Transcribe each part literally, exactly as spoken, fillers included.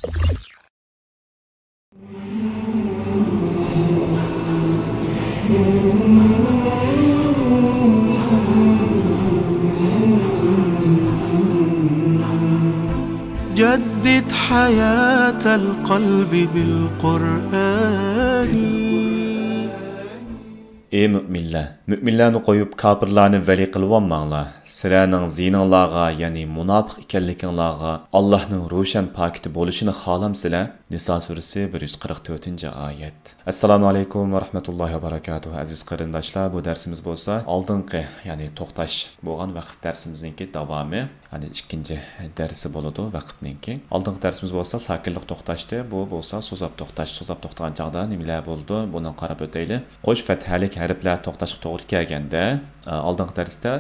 جدد حياة القلب بالقرآن. ئى مۆمىنلەر! مۆمىنلەرنى قويۇپ، كاپىرلارنى ۋەلىي قىلىۋالماڭلار. سىلەرنىڭ زىيىنىڭلارغا، يەنى مۇناپىق ئىكەنلىكىڭلارغا، ئاللاھنىڭ روشەن پاكىتى بولۇشىنى خالامسىلەر؟ نىسا سۈرىسى، بىر يۈز قىرىق تۆتىنچى ئايەت. ئەسسالامۇ ئەلەيكۇم ۋە رەھمەتۇللاھى ۋە بەرەكاتۇھۇ. ئەزىز قېرىنداشلار، بۇ دەرسىمىز بولسا ئالدىنقى، يەنى توختاش بولغان ۋەقىپ دەرسىمىزنىڭكى داۋامى. يەنى ئىككىنچى دەرسى بولىدۇ ۋەقىپنىڭكى. ئالدىنقى دەرسىمىز بولسا ساكىنلىق توختاشتى. بۇ بولسا سوزاپ توختاش. سوزاپ توختىغان چاغدا نېمىلەر بولىدۇ؟ بۇنى قاراپ ئۆتەيلى. قوش پەتھەلىك ھەرپلەر توختاشقا توغرا كەلگەندە، ئالدىنقى دەرستە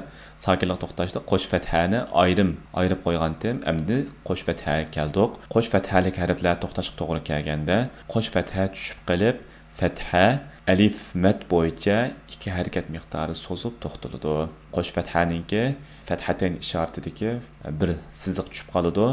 ساكىنلىق توختاشتا قوش پەتھەنى ئايرىم ئايرىپ قويغانتىم. ئەمدى قوش پەتھەگە كەلدۇق. قوش پەتھەلىك ھەرپلەر توختاشقا توغرا كەلگەندە، قوش پەتھە چۈشۈپ قېلىپ، پەتھە، ئەلىف مەد بويىچە ئىككى ھەرىكەت مىقدارى سوزۇپ توختىلىدۇ. قوش پەتھەنىڭكى پەتھەتەين ئىشارىتىدىكى بىر سىزىق چۈشۈپ قالىدۇ.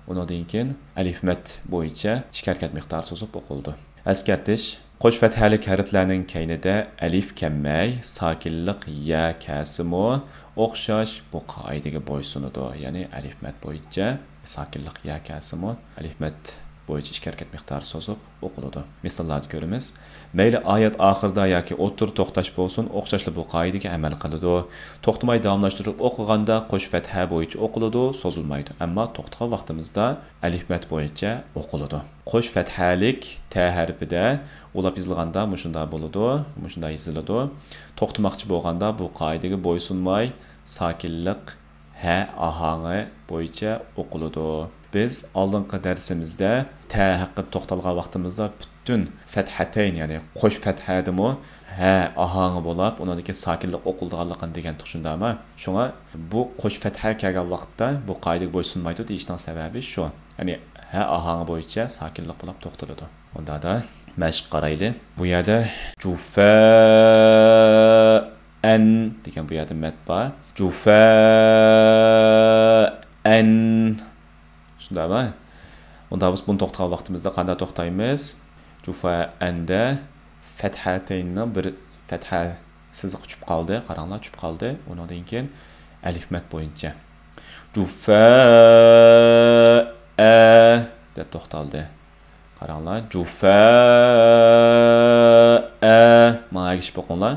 ئۇنىڭدىن كېيىن ئەلىف مەد بويىچە ئىككى ھەرىكەت مىقدارى سوزۇپ ئوقۇلىدۇ. ئەسكەرتىش، قوش پەتھەلىك ھەرپلەرنىڭ كەينىدە ئەلىف كەلمەي، ساكىنلىق يا كەلسىمۇ ئوخشاش بۇ قائىدىگە بويسۇنىدۇ. يەنى ئەلىف مەد بويىچە ساكىنلىق يا كەلسىمۇ، ئەلىف مەد بويىچە ئىككى ھەرىكەت مىقدارى سوزۇپ ئوقۇلىدۇ. مىساللاردا كۆرىمىز. مەيلى ئايەت ئاخىرىدا ياكى ئوتتۇرا توختاش بولسۇن، ئوخشاشلا بۇ قائىدىگە ئەمەل قىلىدۇ. توختىماي داۋاملاشتۇرۇپ ئوقۇغاندا قوش پەتھە بويىچە ئوقۇلىدۇ، سوزۇلمايدۇ. ئەمما توختىغان ۋاقتىمىزدا ئەلىف مەد بويىچە ئوقۇلىدۇ. قوش پەتھەلىك تە ھەرپىدە ئۇلاپ يېزىلغاندا مۇشۇنداق بولىدۇ، مۇشۇنداق يېزىلىدۇ. توختىماقچى بولغاندا بۇ قائىدىگە بويسۇنماي، ساكىنلىق ھە ئاھاڭى بويىچە ئوقۇلىدۇ. بىز ئالدىنقى دەرسىمىزدە تە ھەققىدە توختالغان ۋاقتىمىزدا پۈتۈن پەتھەتەين، يەنى قوش پەتھەدىمۇ ھە ئاھاڭى بولاپ، ئۇنىڭدىكى ساكىنلىق ئوقۇلىدىغانلىقىنى دېگەنتۇق، شۇنداقمۇ؟ شۇڭا بۇ قوش پەتھە كەلگەن ۋاقىتتا بۇ قائىدىگە بويسۇنمايدۇ دېيىشنىڭ سەۋەبى شۇ. يەنى ھە ئاھاڭى بويىچە ساكىنلىق بولاپ توختىلىدۇ. ئۇندادا مەشىققە قارايلى. بۇ يەردە جۇفەئەن دېگەن بۇ يەردە مەد بار. جۇفەئەن. شۇنداقمۇ؟ ئۇنداق بولسا بۇنى توختىغان ۋاقتىمىزدا قانداق توختايمىز؟ جۇفەئەندە پەتھەتەيننىڭ بىر پەتھە سىزىقى چۈشۈپ قالدى. قاراڭلار، چۈشۈپ قالدى. ئۇنىڭدىن كېيىن ئەلىف مەد بويىچە جۇفەئە دەپ توختالدى. قاراڭلار، جۇفەئە. ماڭا ئەگىشىپ ئوقۇڭلار.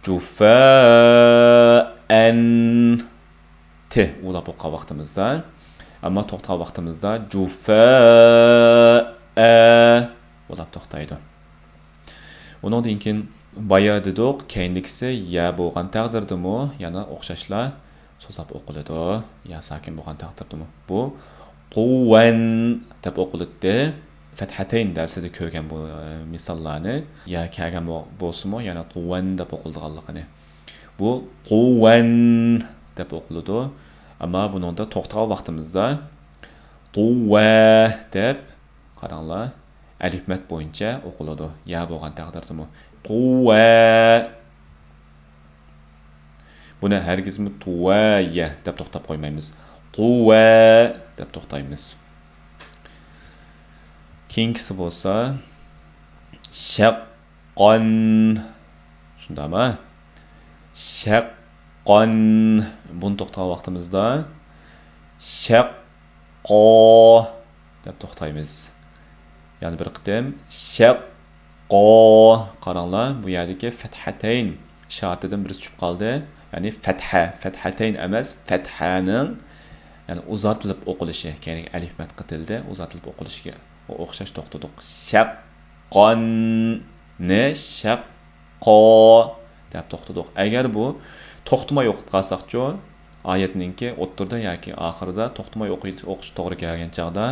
جۇفەئەن. تى ئۇلاپ ئوقۇغان ۋاقتىمىزدا، ئەمما توختىغان ۋاقتىمىزدا جۇفەئە ئۇلاپ توختايدۇ. ئۇنىڭدىن كېيىن بايا دېدۇق، كەينىدىكىسى يە بولغان تەقدىردىمۇ يەنە ئوخشاشلا سوزاپ ئوقۇلىدۇ، يا ساكىن بولغان تەقدىردىمۇ. بۇ تۇۋەن دەپ ئوقۇلاتتى. فەتھەتەين دەرسىدە كۆرگەن بۇ، ئە، مىساللارنى، يا كەلگەن بو-، بولسىمۇ يەنە تۇۋەن دەپ ئوقۇلىدىغانلىقىنى. بۇ تۇۋەن دەپ ئوقۇلىدۇ. ئەمما بۇنىڭدا توختىغان ۋاقتىمىزدا تۇۋە دەپ، قاراڭلار، ئەلىف مەد بويىچە ئوقۇلىدۇ. يا بولغان تەقدىردىمۇ. تۇۋە. بۇنى ھەرگىزمۇ تۇۋەيە دەپ توختاپ قويمايمىز. تۇۋە دەپ توختايمىز. كېيىنكىسى بولسا شەققان. شۇنداقمۇ؟ شەققان. بۇنى توختىغان ۋاقتىمىزدا شەققا دەپ توختايمىز. يەنە بىر قېتىم شەققا. قاراڭلار، بۇ يەردىكى فەتھەتەين ئىشارىتىدىن بىرسى چۈشۈپ قالدى. يەنى فەتھە، فەتھەتەين ئەمەس، فەتھەنىڭ، يەنى ئۇزارتىلىپ ئوقۇلۇشى، كەينىگە ئەلىف مەد قېتىلدى، ئۇزارتىلىپ ئوقۇلۇشىغا ئوخشاش توختىدۇق. شەققاننى شەق قا دەپ توختىدۇق. ئەگەر بۇ توختىماي ئوقۇپ قالساقچۇ، ئايەتنىڭكى ئوتتۇرىدا ياكى ئاخىرىدا توختىماي ئوقۇي-، ئوقۇش توغرا كەلگەن چاغدا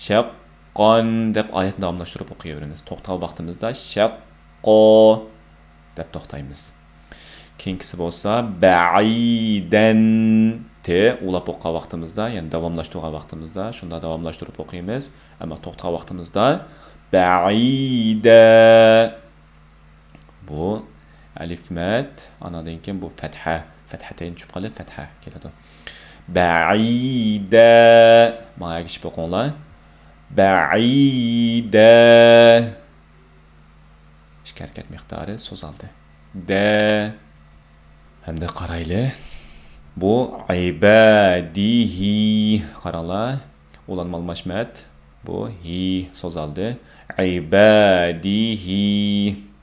شەققان دەپ ئايەتنى داۋاملاشتۇرۇپ ئوقۇيۋېرىمىز. توختىغان ۋاقتىمىزدا شەققا دەپ توختايمىز. كېيىنكىسى بولسا بەئىدەن. تى ئۇلاپ ئوقۇغان ۋاقتىمىزدا، يەنى داۋاملاشتۇرغان ۋاقتىمىزدا شۇنداق داۋاملاشتۇرۇپ ئوقۇيمىز. ئەمما توختىغان ۋاقتىمىزدا بەئىدە. بۇ ئەلىف مەد، ئانىڭدىن كېيىن بۇ فەتھە، فەتھەتەين چۈشۈپ قېلىپ فەتھە كېلىدۇ. بەئىدە. ماڭا ئەگىشىپ ئوقۇڭلار. بەئىدە. ئىككى ھەرىكەت مىقدارى سوزالدى. دە. ھەمدە قارايلى. بۇ ئىبادىھى. قاراڭلار. ئۇلانما ئالماش مەد. بۇ ھى سوزالدى. ئىبادىھى.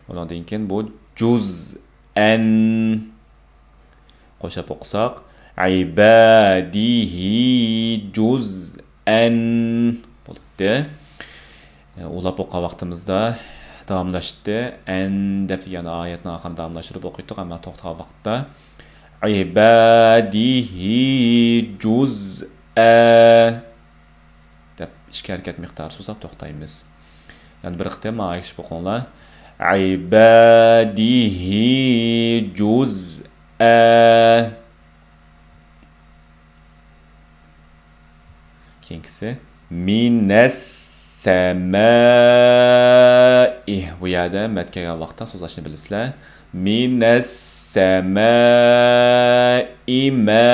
ئۇنىڭدىن كېيىن بۇ جۇزئەن. قوشاپ ئوقۇساق، عباده جزءا بولاتتى. ئۇلاپ ئوقۇغان ۋاقتىمىزدا داۋاملاشتى. ئەن دەپ دېگەن ئايەتنىڭ ئاخىرىنى داۋاملاشتۇرۇپ ئوقۇيتتۇق، ئەمما توختىغان ۋاقىتتا عباده جزءا دەپ ئىككى ھەرىكەت مىقدارى سوزاپ توختايمىز. يەنە بىر قېتىم ماڭا ئەگىشىپ ئوقۇڭلار. عباده جزءا. كېيىنكىسى. من السماء. بۇ يەردە مەد كەلگەن ۋاقىتتا سوزاشنى بىلىسىلەر. من السماء ماء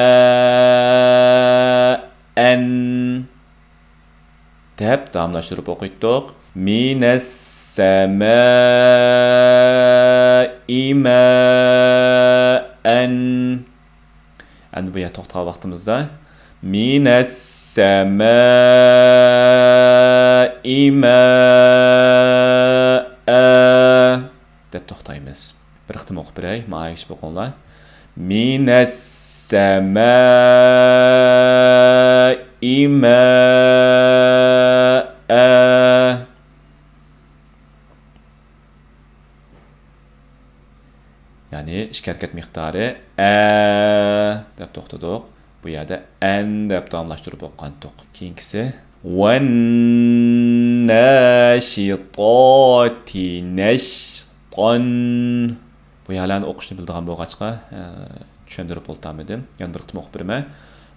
دەپ داۋاملاشتۇرۇپ ئوقۇيتتۇق. من السماء ماء. ئەمدى بۇ يەردە توختىغان ۋاقتىمىزدا من السماء ماء دەپ توختايمىز. بىر قېتىم ئوقۇپ بېرەي، ماڭا ئەگىشىپ ئوقۇڭلار. من السماء ماء. يەنى ئىككى ھەرىكەت مىقدارى ئە دەپ توختىدۇق. بۇ يەردە ئەن دەپ داۋاملاشتۇرۇپ ئوقۇغانتۇق. كېيىنكىسى. والناشطات نشطا. بۇ يەرلەرنى ئوقۇشنى بىلىدىغان بولغاچقا، ئە، چۈشەندۈرۈپ ئولتۇرمىدىم. يەنە بىر قېتىم ئوقۇپ بېرىمەن.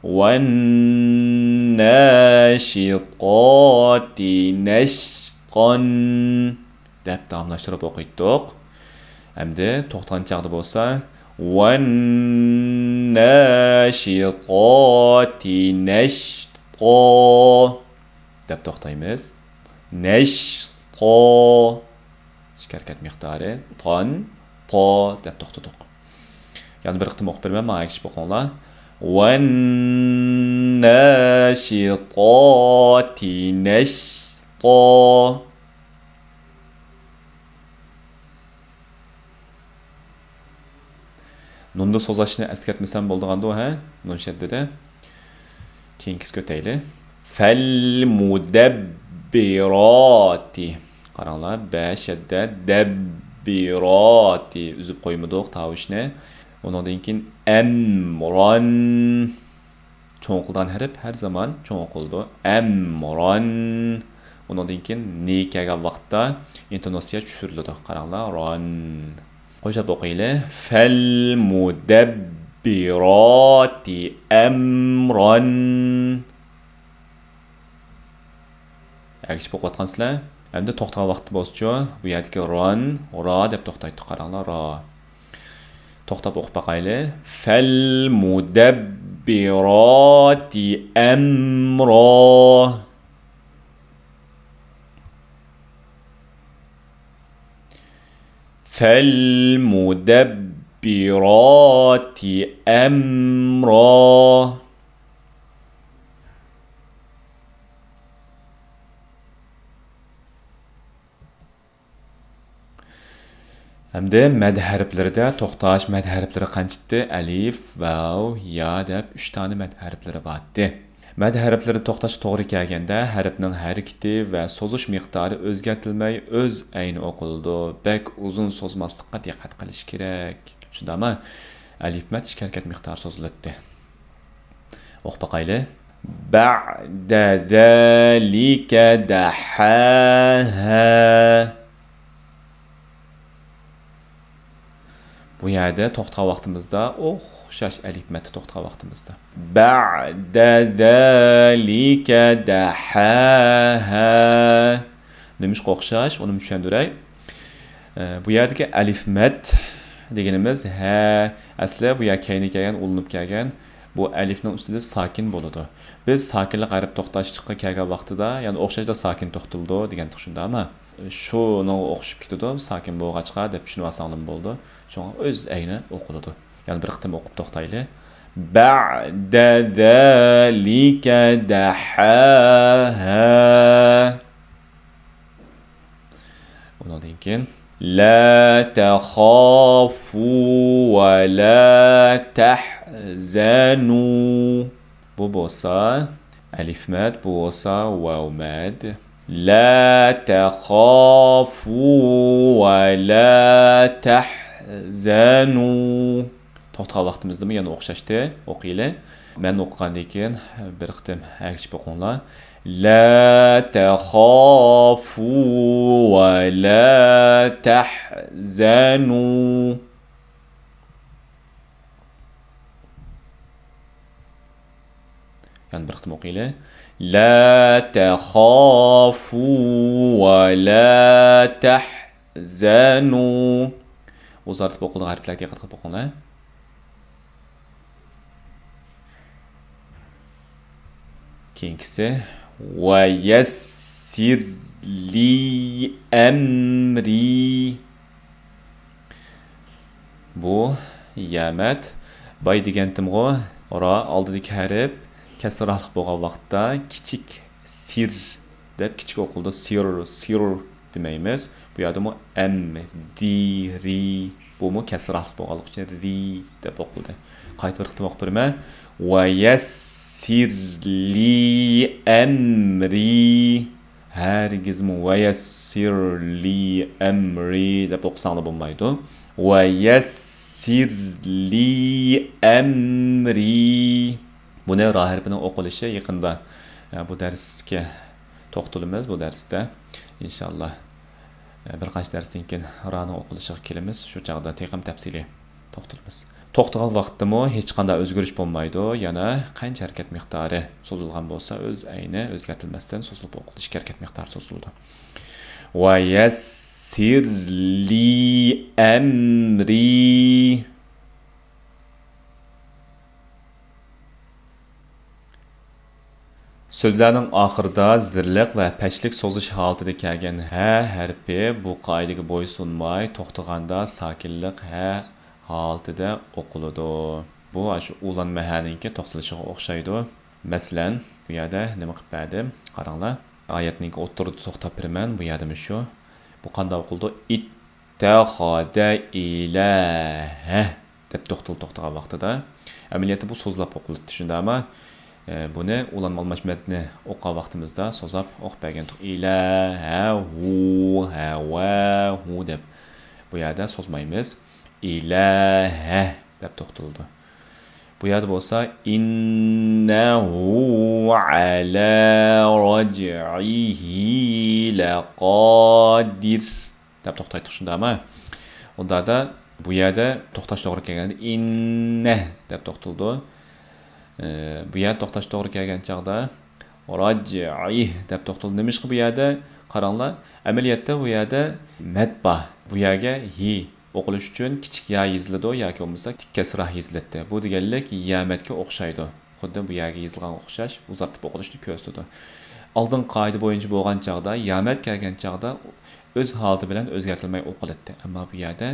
والناشطات نشطا دەپ داۋاملاشتۇرۇپ ئوقۇيتتۇق. ئەمدى توختىغان چاغدا بولسا، والناشطات نشطا دەپ توختايمىز. نشطا. ئىككى ھەرىكەت مىقدارى. تان، تا دەپ توختىدۇق. يەنە بىر قېتىم ئوقۇپ بېرىمەن، ماڭا ئەگىشىپ ئوقۇڭلار. والناشطات نشطا. نۇندا سوزاشنى ئەسكەرتمىسەم بولىدىغاندۇ، ھە؟ نۇن شەددىدە. كېيىنكىسىگە ئۆتەيلى. فالمدبرات. قاراڭلار، بە شەددە، دەببىراتى. ئۈزۈپ قويمىدۇق تاۋۇشنى. ئۇنىڭدىن كېيىن ئەمران. چوڭ ئوقۇلىدىغان ھەرپ ھەر زامان چوڭ ئوقۇلىدۇ. ئەمران. ئۇنىڭدىن كېيىن نى كەلگەن ۋاقىتتا ئىنتوناتسىيە چۈشۈرۈلىدۇ. قاراڭلار، ران. قوشاپ ئوقۇيلى. فالمدبرات أمرا. ئەگىشىپ ئوقۇۋاتقانسىلەر. ئەمدى توختىغان ۋاقىتتا بولسىچۇ، بۇ يەردىكى ران، را دەپ توختايتتۇق، قاراڭلار، را. توختاپ ئوقۇپ باقايلى. فالمدبرات أمرا. فالمدبرات أمرا. ئەمدى مەد ھەرپلىرىدە توختاش مەد ھەرپلىرى قانچىتتى؟ ئەلىف، ۋاۋ، يا دەپ ئۈچ دانە مەد ھەرپلىرى بارتتى. مەد ھەرپلىرى توختاشقا توغرا كەلگەندە، ھەرپنىڭ ھەرىكىتى ۋە سوزۇش مىقدارى ئۆزگەرتىلمەي ئۆز ئەينى ئوقۇلىدۇ. بەك ئۇزۇن سوزماسلىققا دىققەت قىلىش كېرەك. شۇنداقمۇ؟ ئەلىف مەد ئىككى ھەرىكەت مىقدارى سوزۇلاتتى. ئوقۇپ باقايلى. بعد ذلك دحاها. بۇ يەردە توختىغان ۋاقتىمىزدا ئوخشاش ئەلىف مەددە توختىغان ۋاقتىمىزدا. بعد ذلك دحاها. نېمىشقا ئوخشاش؟ ئۇنى چۈشەندۈرەي. ئە، بۇ يەردىكى ئەلىف مەد دېگىنىمىز ھە، ئەسلى بۇ يەر كەينى كەلگەن، ئۇلىنىپ كەلگەن. بۇ ئەلىفنىڭ ئۈستىدە ساكىن بولىدۇ. بىز ساكىنلىق ھەرپ توختاشلىققا كەلگەن ۋاقتىدا، يەنى ئوخشاشلا ساكىن توختىلىدۇ دېگەنتۇق، شۇنداقمۇ؟ شۇنىڭغا ئوخشىشىپ كېتىدۇ، ساكىن بولغاچقا دەپ چۈشىنىۋالساڭلارمۇ بولىدۇ. شۇڭا ئۆز ئەينى ئوقۇلىدۇ. يەنە بىر قېتىم ئوقۇپ توختايلى. بَعْدَ ذَلِكَ دَحَاهَا. ئۇنىڭدىن كېيىن، لَا تَخَافُوا وَلَا تَحْزَنُوا. بۇ بولسا ئەلىف مەد، بۇ بولسا ۋاۋ مەد. لَا تَخَافُوا وَلَا تَحْزَنُوا. توختىغان ۋاقتىمىزدىمۇ يەنە ئوخشاشتى. ئوقۇيلى. مەن ئوقۇغاندىن كېيىن بىر قېتىم ئەگىشىپ ئوقۇڭلار. لَا تَخَافُوا وَلَا تَحْزَنُوا. يەنە بىر قېتىم ئوقۇيلى. لَا تَخَافُوا وَلَا تَحْزَنُوا. ئۇزارتىپ ئوقۇلىدىغان ھەرپلەرگە دىققەت قىلىپ ئوقۇڭلار. كېيىنكىسى، وَيَسِّرْ لِي أَمْرِي. بۇ يامەت. باي دېگەنتىمغۇ، را ئالدىدىكى ھەرپ كەسراھلىق بولغان ۋاقىتتا كىچىك سىر دەپ كىچىك ئوقۇلىدۇ. سىر، سىر دېمەيمىز. بۇ يەردىمۇ ئەم، دى، رى. بۇمۇ كەسراھلىق بولغانلىقى ئۈچۈن رى دەپ ئوقۇلدى. قايتا بىر قېتىم ئوقۇپ بېرىمەن. وَيَسِّرْ لِي أَمْرِي. ھەرگىزمۇ وَيَسِّرْ لِي أَمْرِي دەپ ئوقۇساڭلار بولمايدۇ. وَيَسِّرْ لِي أَمْرِي. بۇنى را ھەرپىنىڭ ئوقۇلۇشى يېقىندا، ئە، بۇ دەرسكە توختىلىمىز، بۇ دەرستە. ئىنشاللا، ئە، بىر قانچە دەرستىن كېيىن رانىڭ ئوقۇلۇشىغا كېلىمىز. شۇ چاغدا تېخىمۇ تەپسىلىي توختىلىمىز. توختىغان ۋاقىتتىمۇ ھېچقانداق ئۆزگىرىش بولمايدۇ. يەنە قانچە ھەرىكەت مىقدارى سوزۇلغان بولسا، ئۆز ئەينى ئۆزگەرتىلمەستىن سوزۇلۇپ ئوقۇلىدۇ. ئىككى ھەرىكەت مىقدارى سوزۇلىدۇ. وَيَسِّرْ لِي أَمْرِي. سۆزلەرنىڭ ئاخىرىدا زىرلىق ۋە پەشلىك سوزۇش ھالىتىدە كەلگەن ھە ھەرپى بۇ قائىدىگە بويسۇنماي، توختىغاندا ساكىنلىق ھە ھالىتىدە ئوقۇلىدۇ. بۇ ئاشۇ ئۇلانما ھەنىڭكى توختىلىشىغا ئوخشايدۇ. مەسىلەن، بۇ يەردە نېمە قىلىپ بەردىم؟ قاراڭلار. ئايەتنىڭكى ئوتتۇرىدا توختاپ بېرىمەن. بۇ يەردىمۇ شۇ. بۇ قانداق ئوقۇلىدۇ؟ ئىتتەخەزە ئىلاھە دەپ توختىلىپ توختىغان ۋاقتىدا، ئەمەلىيەتتە بۇ سوزۇلۇپ ئوقۇلىدۇ، شۇنداقمۇ؟ ئە، بۇنى ئۇلانما ئالماش مەدنى ئوقۇغان ۋاقتىمىزدا سوزاپ ئوقۇپ بەرگەنتۇق. ئىلاھەھۇ، ھەۋەھۇ دەپ. بۇ يەردە سوزمايمىز. ئىلاھە دەپ توختىلىدۇ. بۇ يەردە بولسا، ئىننەھۇ ئەلا راجئىھى لەقادىر دەپ توختايتتۇق، شۇنداقمۇ؟ ئۇنداقتا بۇ يەردە توختاش توغرا كەلگەندە، ئىننە دەپ توختىلىدۇ. ئى، بۇ يەردە توختاش توغرا كەلگەن چاغدا، راجئىھ دەپ توختىلىدۇ. نېمىشقا بۇ يەردە؟ قاراڭلار، ئەمەلىيەتتە بۇ يەردە مەد بار. بۇ يەرگە ھى ئوقۇلۇش ئۈچۈن كىچىك يا يېزىلىدۇ ياكى بولمىسا تىك كەسرا يېزىلەتتى. بۇ دېگەنلىك يا مەدكە ئوخشايدۇ. خۇددى بۇ يەرگە يېزىلغانغا ئوخشاش ئۇزارتىپ ئوقۇلۇشنى كۆرسىتىدۇ. ئالدىنقى قائىدە بويىچە بولغان چاغدا، يا مەد كەلگەن چاغدا ئۆز ھالىتى بىلەن ئۆزگەرتىلمەي ئوقۇلاتتى. ئەمما بۇ يەردە،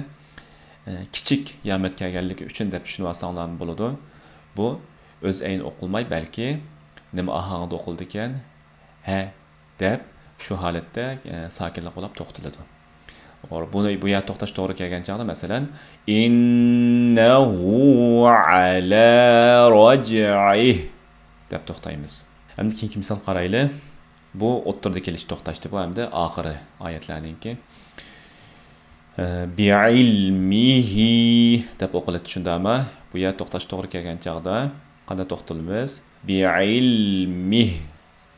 ئە، كىچىك يا مەد كەلگەنلىكى ئۈچۈن دەپ چۈشىنىۋالساڭلارمۇ بولىدۇ. بۇ ئۆز ئەينى ئوقۇلماي، بەلكى نېمە ئاھاڭىدا ئوقۇلىدىكەن؟ ھە دەپ، شۇ ھالەتتە، ئە، ساكىنلىق بولاپ توختىلىدۇ. بۇنى، بۇ يەردە توختاش توغرا كەلگەن چاغدا، مەسىلەن، ئىننەھۇ ئەلا راجئىھ دەپ توختايمىز. ئەمدى كېيىنكى مىسال قارايلى. بۇ ئوتتۇرىدا كېلىش توختاشتى بۇ، ئەمدى ئاخىرى ئايەتلەرنىڭكى. ئە، بىئىلمىھى دەپ ئوقۇلاتتى، شۇنداقمۇ؟ بۇ يەردە توختاش توغرا كەلگەن چاغدا قانداق توختىلىمىز؟ بىئىلمىھ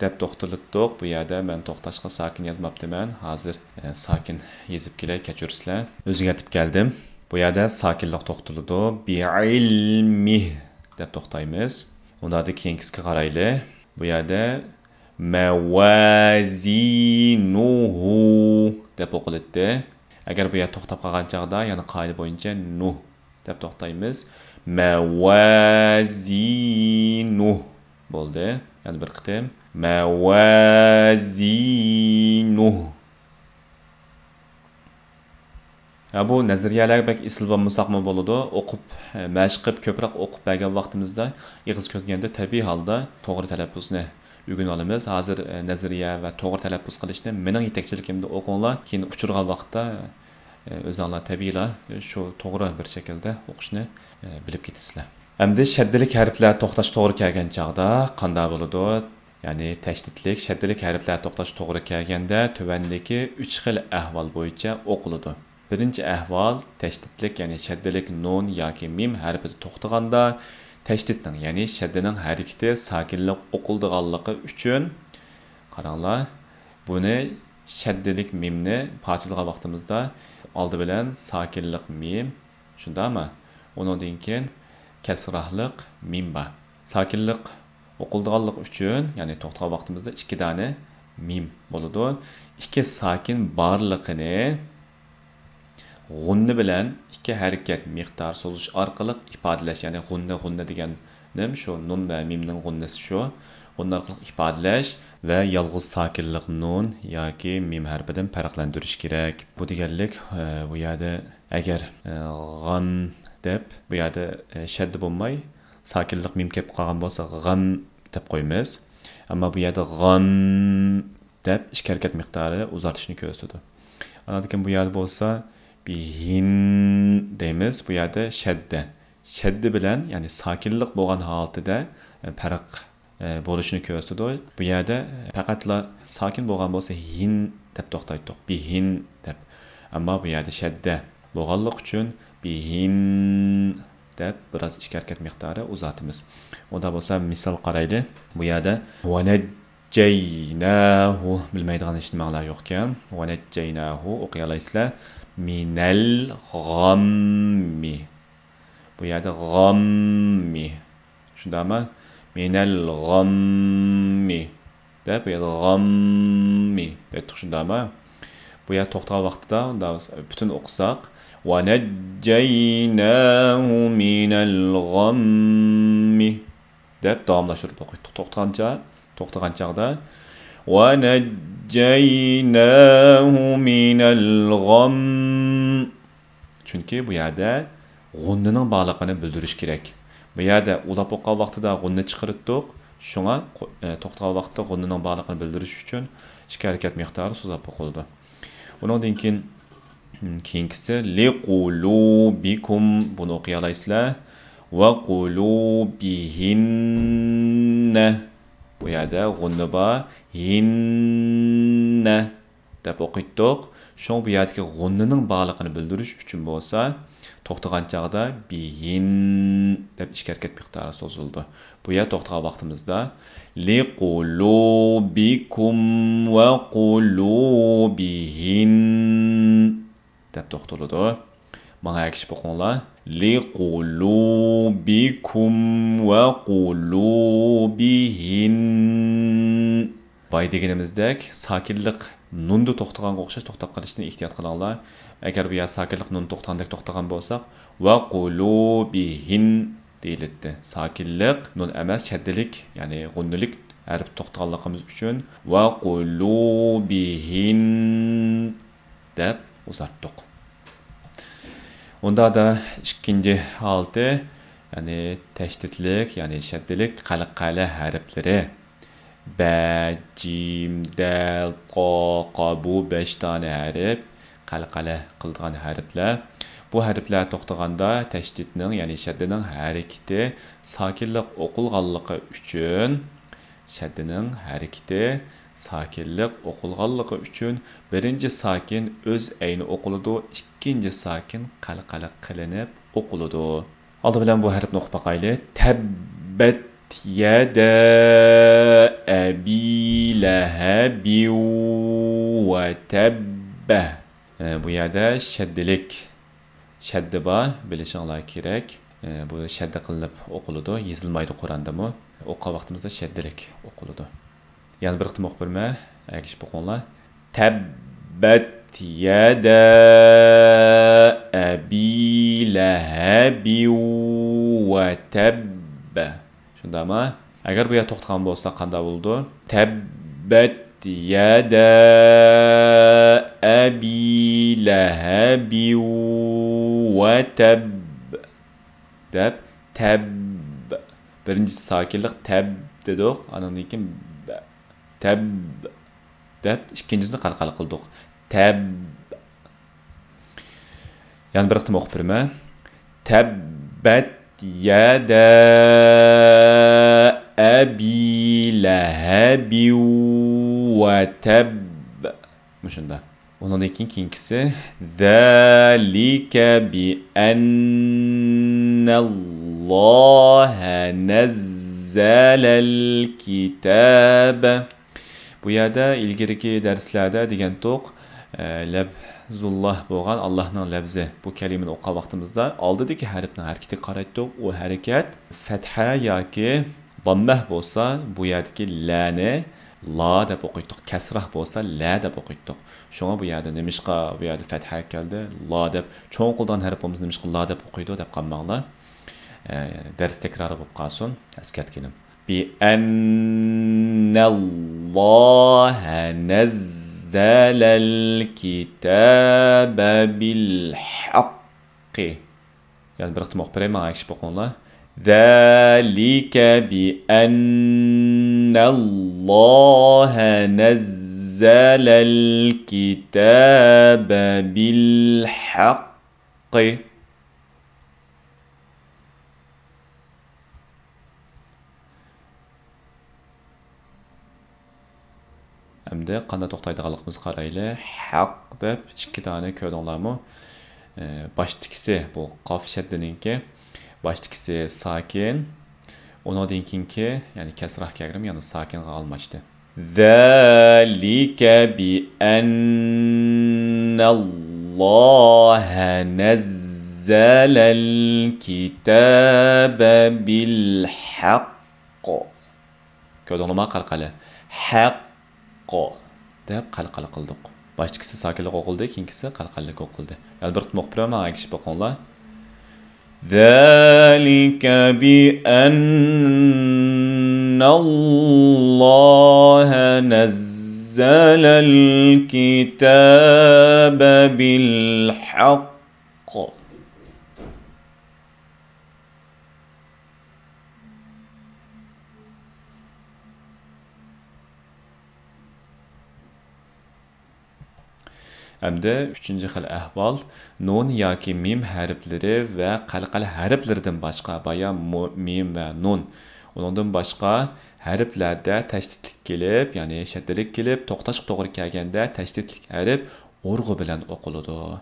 دەپ توختىلىتتۇق. بۇ يەردە مەن توختاشقا ساكىن يازماپتىمەن. ھازىر، ئە، ساكىن يېزىپ كېلەي، كەچۈرسىلەر. ئۆزگەرتىپ كەلدىم. بۇ يەردە ساكىنلىق توختىلىدۇ. بىئىلمىھ دەپ توختايمىز. ئۇنداقتا كېيىنكىسىگە قارايلى. بۇ يەردە مەۋازىنۇھۇ دەپ ئوقۇلاتتى. ئەگەر بۇ يەردە توختاپ قالغان چاغدا، يەنى قائىدە بويىچە نۇھ دەپ توختايمىز. مەۋازىنۇھ. بولدى. يەنە بىر قېتىم. مەۋازىنۇھ. ھە، بۇ نەزەرىيەلەرگە بەك ئېسىلىپ ئالمىساقمۇ بولىدۇ. ئوقۇپ، مەشىق قىلىپ، كۆپرەك ئوقۇپ بەرگەن ۋاقتىمىزدا ئېغىز كۆرگەندە تەبىئىي ھالدا توغرا تەلەپپۇزنى ئۆگىنىۋالىمىز. ھازىر، ئە، نەزەرىيە ۋە توغرا تەلەپپۇز قىلىشنى مېنىڭ يېتەكچىلىكىمدە ئوقۇڭلار. كېيىن ئۇچرىغان ۋاقىتتا، ئە، ئۆزۈڭلار تەبىئىيلا شۇ توغرا بىر شەكىلدە ئوقۇشنى، ئە، بىلىپ كېتىسىلەر. ئەمدى شەددىلىك ھەرپلەر توختاش توغرا كەلگەن چاغدا قانداق بولىدۇ؟ يەنى تەشدىتلىك، شەددىلىك ھەرپلەر توختاش توغرا كەلگەندە تۆۋەندىكى ئۈچ خىل ئەھۋال بويىچە ئوقۇلىدۇ. بىرىنچى ئەھۋال، تەشدىتلىك، يەنى شەددىلىك نۇن ياكى مىم ھەرپىدە توختىغاندا، تەشدىتنىڭ، يەنى شەددىنىڭ ھەرىكىتى ساكىنلىق ئوقۇلىدىغانلىقى ئۈچۈن، قاراڭلار، بۇنى شەددىلىك مىمنى پارچىلىغان ۋاقتىمىزدا ئالدى بىلەن ساكىنلىق مىم، شۇنداقمۇ؟ ئۇنىڭدىن كېيىن كەسراھلىق مىم بار. ساكىنلىق ئوقۇلىدىغانلىقى ئۈچۈن، يەنى توختىغان ۋاقتىمىزدا ئىككى دانە مىم بولىدۇ. ئىككى ساكىن بارلىقىنى غۇننە بىلەن ئىككى ھەرىكەت مىقدار سوزۇش ئارقىلىق ئىپادىلەش، يەنى غۇننە، غۇننە دېگەننىم شۇ نۇن ۋە مىمنىڭ غۇننىسى شۇ. غۇننە ئارقىلىق ئىپادىلەش ۋە يالغۇز ساكىنلىق نۇن ياكى مىم ھەرپىدىن پەرقلەندۈرۈش كېرەك. بۇ دېگەنلىك، ئە، بۇ يەردە ئەگەر، ئە، غان دەپ، بۇ يەردە، ئە، شەددە بولماي، ساكىنلىق مىم كەپ قالغان بولسا، غان دەپ قويىمىز. ئەمما بۇ يەردە غان دەپ ئىككى ھەرىكەت مىقدارى ئۇزارتىشنى كۆرسىتىدۇ. ئاندىن كېيىن بۇ يەردە بولسا، بىھىن دەيمىز. بۇ يەردە شەددە. شەددە بىلەن، يەنى ساكىنلىق بولغان ھالىتىدە، ئە، پەرق، ئە، بولۇشىنى كۆرسىتىدۇ. بۇ يەردە پەقەتلا ساكىن بولغان بولسا، ھىن دەپ توختايتتۇق. بىھىن دەپ. ئەمما بۇ يەردە شەددە بولغانلىقى ئۈچۈن، بىھىن دەپ بىراز ئىككى ھەرىكەت مىقدارى ئۇزارتىمىز. ئۇنداق بولسا، مىسال قارايلى. بۇ يەردە ۋەنەججەيناھۇ، بىلمەيدىغان ھېچنېمەڭلار يوقكەن. ۋەنەججەيناھۇ ئوقۇيالايسىلەر. مىنەل غاممى. بۇ يەردە غاممى. شۇنداقمۇ؟ مىنەل غاممى دەپ، بۇ يەردە غاممى دەيتتۇق، شۇنداقمۇ؟ بۇ يەر توختىغان ۋاقتىدا، ئۇنداق پۈتۈن ئوقۇساق، ۋەنەججەيناھۇ مىنەل غاممى دەپ داۋاملاشتۇرۇپ ئوقۇيتتۇق. توختىغانچە، توختىغان چاغدا، ۋەنەججەيناھۇ مىنەل غام. چۈنكى بۇ يەردە غۇننىنىڭ بارلىقىنى بىلدۈرۈش كېرەك. بۇ يەردە ئۇلاپ ئوقۇغان ۋاقتىدا غۇننە چىقىرىتتۇق. شۇڭا قو-، ئە، توختىغان ۋاقىتتا غۇننىنىڭ بارلىقىنى بىلدۈرۈش ئۈچۈن ئىككى ھەرىكەت مىقدارى سوزۇلۇپ ئوقۇلىدۇ. ئۇنىڭدىن كېيىن، م، كېيىنكىسى لىقۇلۇبىكۇم، بۇنى ئوقۇيالايسىلەر. ۋەقۇلۇبىھىننە. بۇ يەردە غۇننە بار. ھىننە دەپ ئوقۇيتتۇق. شۇڭا بۇ يەردىكى غۇننىنىڭ بارلىقىنى بىلدۈرۈش ئۈچۈن بولسا، توختىغان چاغدا بىھىن دەپ ئىككى ھەرىكەت مىقدارى سوزۇلىدۇ. بۇ يەر توختىغان ۋاقتىمىزدا لىقۇلۇبىكۇم ۋەقۇلۇبىھىن دەپ توختىلىدۇ. ماڭا ئەگىشىپ ئوقۇڭلار. لىقۇلۇبىكۇم ۋەقۇلۇبىھىن. بايا دېگىنىمىزدەك، ساكىنلىق نۇندا توختىغانغا ئوخشاش توختاپ قېلىشتىن ئېھتىيات قىلىڭلار. ئەگەر بۇ يەر ساكىنلىق نۇن توختىغاندەك توختىغان بولساق، ۋەقۇلۇبىھىن دېيىلەتتى. ساكىنلىق نۇن ئەمەس، شەددىلىك، يەنى غۇننىلىك ھەرپ توختىغانلىقىمىز ئۈچۈن، ۋەقۇلۇبىھىن دەپ ئۇزارتتۇق. ئۇندادا ئىككىنچى ھالىتى، يەنى تەشدىتلىك، يەنى شەددىلىك قەلقەلە ھەرپلىرى. بە، جىم، دەل، قا، قا، بۇ بەش دانە ھەرپ، قەلقەلە قىلىدىغان ھەرپلەر. بۇ ھەرپلەر توختىغاندا تەشدىتنىڭ، يەنى شەددىنىڭ ھەرىكىتى ساكىنلىق ئوقۇلغانلىقى ئۈچۈن، شەددىنىڭ ھەرىكىتى ساكىنلىق ئوقۇلغانلىقى ئۈچۈن، بىرىنچى ساكىن ئۆز ئەينى ئوقۇلىدۇ، ئىككىنچى ساكىن قەلقەلە قىلىنىپ ئوقۇلىدۇ. ئالدى بىلەن بۇ ھەرپنى ئوقۇپ باقايلى. تەببەت يەدە ئەبى لەھەبىن ۋە تەببە. ئە، بۇ يەردە شەددىلىك، شەددە بار، بىلىشىڭلار كېرەك. ئە، بۇ شەددە قىلىنىپ ئوقۇلىدۇ، يېزىلمايدۇ قۇرئاندىمۇ. ئوقۇغان ۋاقتىمىزدا شەددىلىك ئوقۇلىدۇ. يەنە بىر قېتىم ئوقۇپ بېرىمەن، ئەگىشىپ ئوقۇڭلار. تەببەت يەدە ئەبى لەھەبىن ۋە تەب. شۇنداقمۇ؟ ئەگەر بۇ يەردە توختىغان بولسا قانداق بولىدۇ؟ تەببەت يەدە ئەبى لەھەبىن ۋە تەب دەپ، تەب. بىرىنچىسى ساكىنلىق، تەب دېدۇق. ئاندىن كېيىن بە-، تەب دەپ ئىككىنچىسىنى قەلقەلە قىلدۇق. تەب. يەنە بىر قېتىم ئوقۇپ بېرىمەن. تەببەت يەدە ئەبى لەھەبىن ۋە تەب. مۇشۇنداق. ئۇنىڭدىن كېيىن كېيىنكىسى. ذلك بأن الله نزل الكتاب. بۇ يەردە ئىلگىرىكى دەرسلەردە دېگەنتۇق، ئە، لەفزۇللا بولغان ئاللاھنىڭ لەپزى، بۇ كەلىمىنى ئوقۇغان ۋاقتىمىزدا ئالدىدىكى ھەرپنىڭ ھەرىكىتىگە قارايتتۇق. ئۇ ھەرىكەت فەتھە ياكى داممە بولسا، بۇ يەردىكى لەنى لا دەپ ئوقۇيتتۇق، كەسرە بولسا لە دەپ ئوقۇيتتۇق. شۇڭا بۇ يەردە نېمىشقا بۇ يەردە فەتھە كەلدى، لا دەپ چوڭ قىلىدىغان ھەرپ بولمىسا نېمىشقا لا دەپ ئوقۇيدۇ دەپ قالماڭلار. ئە، دەرس تەكرارى بولۇپ قالسۇن، ئەسكەرتكىنىم. بأن الله نزل الكتاب بالحق. يەنە بىر قېتىم ئوقۇپ بېرەي، ماڭا ئەگىشىپ ئوقۇڭلار. ذلك بأن الله نزل الكتاب بالحق. ئەمدى قانداق توختايدىغانلىقىمىزغا قارايلى. ھەق دەپ ئىككى دانە كۆردۈڭلارمۇ؟ ئە، باشتىكىسى، بۇ قاف شەددىنىڭكى باشتىكىسى ساكىن، ئۇنىڭدىن كېيىنكى، يەنى كەسرە كەلگەن، يەنى ساكىنغا ئالماشتى. ذلك بأن الله نزل الكتاب بالحق. كۆردۈڭلارمۇ؟ قەلقەلە. ھەق دەپ قەلقەلە قىلدۇق. باشتىكىسى ساكىنلىك ئوقۇلدى، كېيىنكىسى قەلقەلىك ئوقۇلدى. يەنە بىر قېتىم ئوقۇپ بېرىمەن، ماڭا ئەگىشىپ ئوقۇڭلار. ذلك بأن الله نزل الكتاب بالحق. ئەمدى ئۈچىنچى خىل ئەھۋال، نۇن ياكى مىم ھەرپلىرى ۋە قەلقەلە ھەرپلىرىدىن باشقا، بايا مۇ-، مىم ۋە نۇن، ئۇنىڭدىن باشقا ھەرپلەردە تەشدىتلىك كېلىپ، يەنى شەددىلىك كېلىپ، توختاشقا توغرا كەلگەندە تەشدىتلىك ھەرپ ئۇرغۇ بىلەن ئوقۇلىدۇ.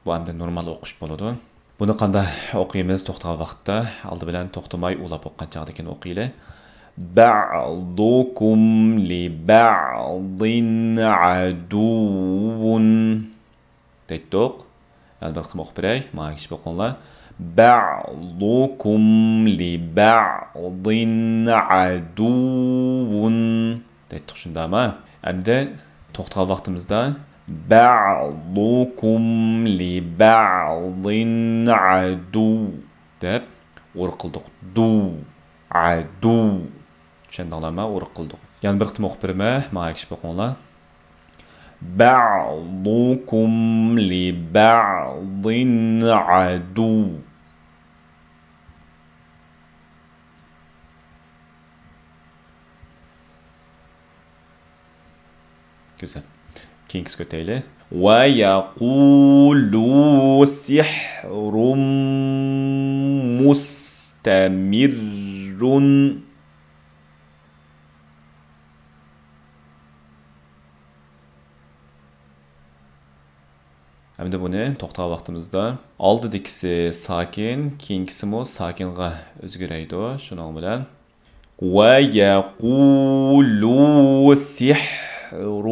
بۇ ئەمدى نورمال ئوقۇش بولىدۇ. بۇنى قانداق ئوقۇيمىز؟ توختىغان ۋاقىتتا ئالدى بىلەن توختىماي ئۇلاپ ئوقۇغان چاغدىكىنى ئوقۇيلى. بعضكم لبعض عدو دەيتتۇق. يەنە بىر قېتىم ئوقۇپ بېرەي. ماڭا ئەگىشىپ ئوقۇڭلار. بعضكم لبعض عدو دەيتتۇق، شۇنداقمۇ؟ ئەمدى توختىغان ۋاقتىمىزدا بعضكم لبعض عدو دەپ ئۇرۇق قىلدۇق. دۇ، ئەدۇ. چۈشەندىڭلارمۇ؟ ئۇرۇق قىلدۇق. يەنە بىر قېتىم ئوقۇپ بېرىمەن، ماڭا ئەگىشىپ ئوقۇڭلار. بعضكم لبعض عدو. گۈزەل. كېيىنكىسىگە ئۆتەيلى. ويقولوا سحر مستمر. ئەمدى بۇنى توختىغان ۋاقتىمىزدا ئالدىدىكىسى ساكىن، كېيىنكىسىمۇ ساكىنغا ئۆزگىرەيدۇ. شۇنىڭ بىلەن ويقولوا سحر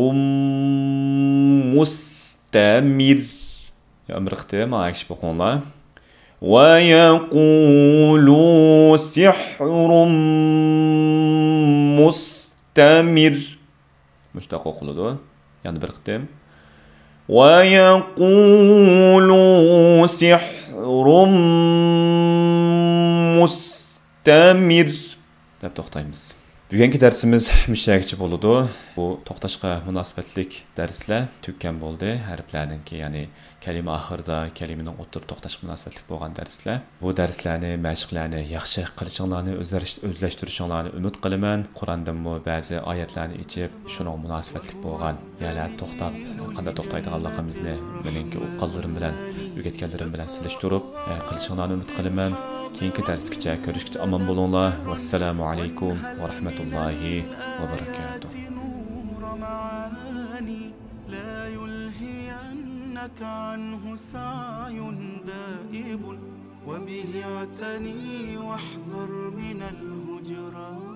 مستمر. يەنە بىر قېتىم ماڭا ئەگىشىپ ئوقۇڭلار. ويقولوا سحر مستمر. مۇشۇنداق ئوقۇلىدۇ. يەنە بىر قېتىم. ويقولوا سحر رم مستمر دەپ توختايمىز. بۈگۈنكى دەرسىمىز مۇشۇ يەرگىچە بولىدۇ. بۇ توختاشقا مۇناسىۋەتلىك دەرسلەر تۈگىگەن بولدى. ھەرپلەرنىڭكى، يەنى كەلىمە ئاخىرىدا كەلىمىنىڭ ئوتتۇرا توختاشقا مۇناسىۋەتلىك بولغان دەرسلەر. بۇ دەرسلەرنى، مەشىقلەرنى ياخشى قىلىشىڭلارنى ئۆزلەش-، ئۆزلەشتۈرۈشۈڭلارنى ئۈمىد قىلىمەن. قۇراندىنمۇ بەزى ئايەتلەرنى ئېچىپ، شۇنىڭغا مۇناسىۋەتلىك بولغان يەرلەردە توختاپ، قانداق توختايدىغانلىقىمىزنى مېنىڭكى ئوقۇغانلىرىم بىلەن، ئۆگەتكەنلىرىم بىلەن سېلىشتۇرۇپ، قىلىشىڭلارنى ئۈمىد قىلىمەن. كېيىنكى دەرسكىچە، كۆرۈشكىچە ئامان بولۇڭلار. ۋەسسالامۇ ئەلەيكۇم ۋە رەھمەتۇللاھى ۋە بەرىكاتۇھ. لا يلهينك عنه سعي دائب، وبه اعتني واحذر من الهجران.